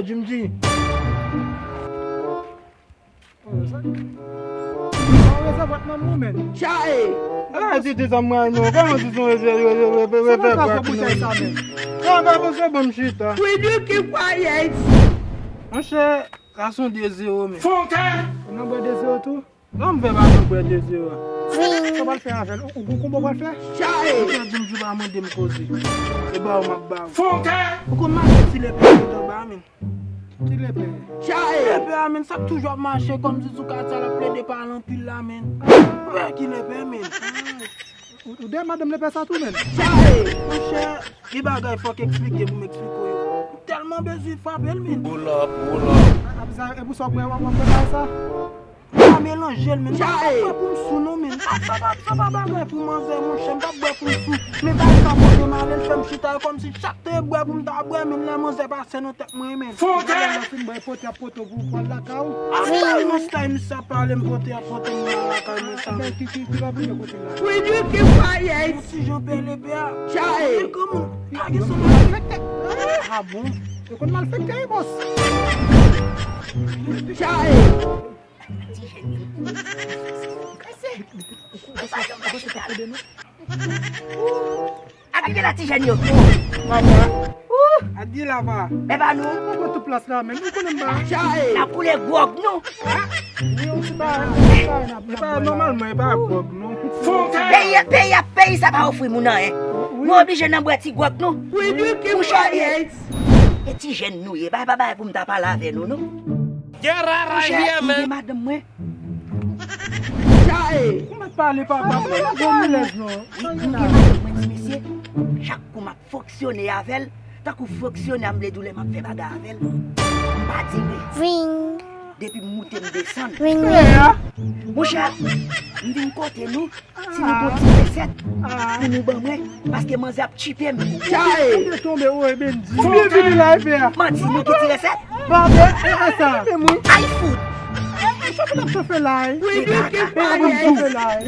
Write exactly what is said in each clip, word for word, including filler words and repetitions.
Jim G. Oh, sa. Sa rezèvwa nan mwen, men. Chae! Ala, titi, sa mwen, non. Kòman si son rezèvwa, rezèvwa, rezèvwa, sa, men. Sa, sa, se bon, m chita. Will you keep quiet? Monchè, sa se yon de zewo, men. Fon kè! Ou nan bwè de zewo tou? Non, m fè pa nan bwè de zewo a. Sa w pral fè avè l? Ou, ou gon konba w pral fè? Chae! Ou te di m di w pa mande m koze. E ba w m ap ba w. Fon kè! Ou konn mache ti lepè sot anba, men. Ki lepè? Chae! Lepè a, men, sa k toujou ap mache kòm zizou katya l ap plede pale anpil la, men. Ou wè ki lepè, men. Ou, ou dèyè madanm lepè sa tou, men. Chae! Monchè, gen bagay fòk eksplike pou m eksplike w yo. M tèlman bezwen frape l, men. Pull up, pull up. A, a, e pou sa w bwè, w ap, w ap bwè bagay sa? Pa melanje l, men. M p ap bwè pou m sou, non, men. Sa, sa pa, sa pa bagay pou manzè, monchè. M p ap bwè pou m sou. Men bagay sa pote m ale, l fè m chita kòmsi chak te bwè pou m ta bwè, men lè manzè pase nan tèt mwen, men. Fon kè! Lè w fin bwè, pote ap pote w pou w pral lakay ou. A, bay nan style misye ap pale, m pote ap pote m nan lakay mwen sa. Men ki, ki, ki lè w vin kote la? Will you keep quiet? Yon ti jan pè lepè a. Chae! Mwen granmoun, pa gen sa malfektè. A bon? Yo konn malfektè, wi, bòs. Chae! Ti jèn yo. Kase. Ou pa janm kase ta. Ou. Adye la, ti jèn yo. Papa. Ou. Adye la, pa. E pa nou. Ou pran tout plas la, men nou konnen m pa. Chae. N ap koule gwòg nou. Wi, yon ti bagay, yon ti bagay n ap, n ap bwè la. E pa nòmalman, e pa gwòg, non. Peyi, peyi, peyi sa pa ofri moun anyen. Wi. Nou oblije nan bwè ti gwòg nou. Mouchè, e, e ti jèn nou ye. Pa, pa bagay pou m ta pale avè nou, non. Mouchè, m gen madanm mwen. Chae! Ou mèt pale, papa. Mwen pa alèz, non. Wi, m gen madanm mwen, ti mesye. Chak kou m ap fonksyone avè l, tankou fonksyonè, m vle di w lè m ap fè bagay avè l, m pa dire. Depi m moute, m desann. Monchè, m vin kote nou. Si nou gon ti resèt pou nou ban mwen, paske manzè ap tchipe m. Chae! Tonbe, tonbe, o, e byen di. Ou byen vini la, e pè a. Manti, nou gen ti resèt? Pa byen, e, e sa. Ay, fout. E, e, chofe n ap chofe la, e. Wi, wi, wi.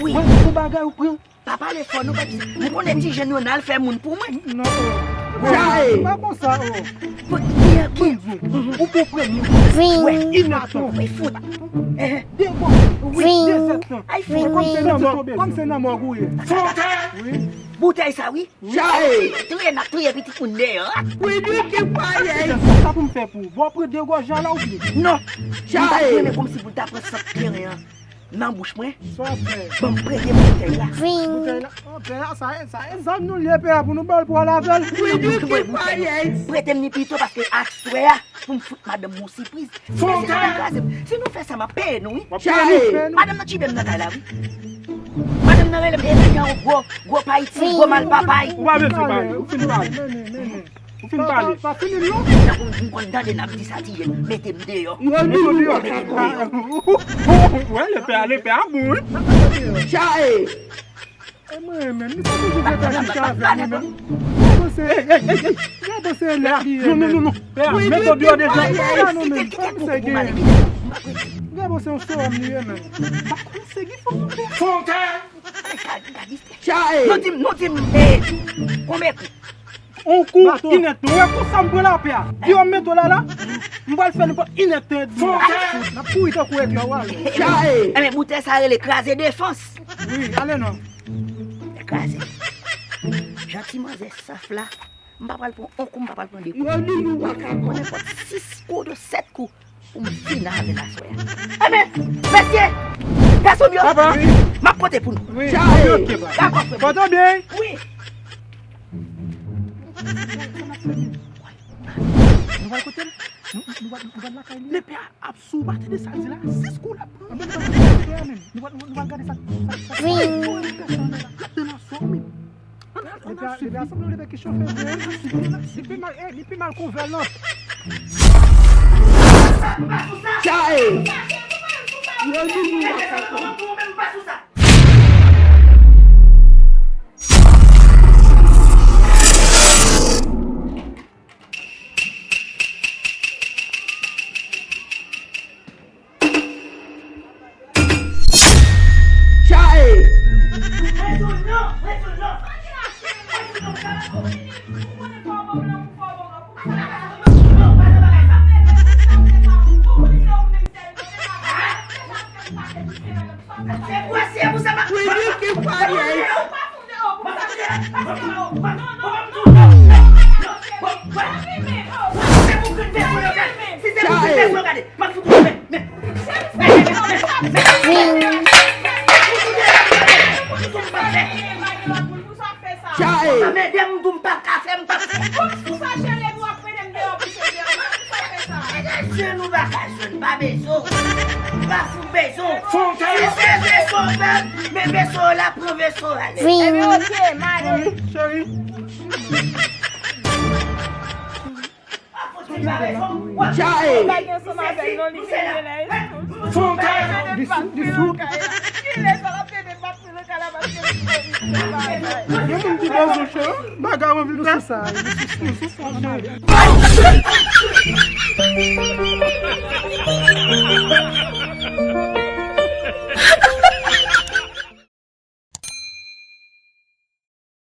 Wi. Mwen, pou bagay ou pran. Pa pale fò, non, papi. M konnen ti jèn yo n al fè moun pou mwen. Non, o. Chae! Pa konsa, o. Fout, byen, byen. Ou pou premye. Wi. Wi, fout. Eh. De gòj. Wi. De zèt tan. Ay, fout. Kòm se nan mò-, kòm se nan mòg ou ye. Wi. Boutèy sa, wi. Chae! Touye, n ap touye pitit moun deyò. Wi, wi, ki pwayèy. Sa pou m fè pou ou? Bon, pran de gòj la, ou vle? Non. Chae! M pa renmen kòmsi pou l ta pran sant kleren an nan bouch mwen. Sa w ap fè? Ban m prete boutèy la. Boutèy la? An, pè a, sa, sa e zam nou li ye, pè a, pou nou ba l pou al avè l. Wi, wi, ki pwayèy. Prete m li pito, paske aswè a, pou m fout madanm mwen yon sipriz. Fò kè! Si nou fè sa, m ap peye nou, wi. W ap peye nou? Madanm nan tchipe m nan kay la, wi. Madanm nan rele m, e, nèg an gwo, gwo payiti, gwo malpapay. Ou pa bezwen pale, ou fin pale. Ou fin pale. Pa, pa, pa fini, non. Tankou m konn tande n ap di sa, ti jèn, mete m deyò. Mete w deyò. Mete m deyò. Ou wè, lepè a, lepè a bon, wi. Chae! E mwen menm, misye toujou vle fè chicha avè mwen menm. Gade se, gade se lèd li ye menm. Non, non, non, non. Pè a, mete w deyò deja. Gade se yon sowòm li ye menm. Fò kè! Chae! Nou di m, nou di m, e, konbyen kou? On kou, inèdtan. Ou wè kou sa m pran la, pè a? Deyò m mete w la, la. M pral fè nenpòt inèdtan. Fò kè! N ap kouri tankou eklè, w a wè. Chae! Enben, boutèy sa rele kraze defans. Wi, ale non. Kraze. Jan ti manzè saf la, m pa pral pran on kou, m pa pral pran de kou. Mwen menm ou pa ka pran. Mwen nenpòt sis kou, de sèt kou pou m fini avè l aswè a. Enben, mesye, gason m yo, m ap pote pou nou. Wi, ok, ok, papa. Dakò, frè m. Pòte w byen. Wi. Nou pral kote l? Nou, nou pral, nou pral lakay li? Lepè a ap sou, ou pa tande sa l di la? Sis kou l ap pran. Anben, nou pral kote lepè a menm? Nou pral, nou pral gade sa, sa, sa. Wi. L ap pran nan sò menm. Ann al, ann al swiv li. Lepè a sanble yon lepè ki chofe vre. Ann al swiv li, ann al swiv li. Li pi mal, eh, li pi mal ke yon vè lòt. Chae! Yo di nou. Chae! Mwen di w non, mwen di w non. Mwen di w non, sa va fini. Ou konnen fò w ban m nan, fò w ban m nan. Ou konnen fò w ban m nan. Ou konnen fò w ban m nan. Mwen gade, m ap fout ou men, men. Pou sa fè sa. Anmède m, m tou m pa ka fè, m pa fè. Pou sa jere nou ap mennen m deyò, pou se deyò. Pou sa fè sa. Jwenn ou pa ka jwenn, pa bezwen w. Pa fout bezwen w. Si se veso w fè, men veso w la, pran veso w ale. Ebyen, oke, m ale. Cheri. Bagay ansanm avè l non, li vin gen lè. Fon kay. Li sou, li sou. Gen moun ki bezwen chè, bagay anvi fè. Li sou sa, li sou, li sou sa, cheri.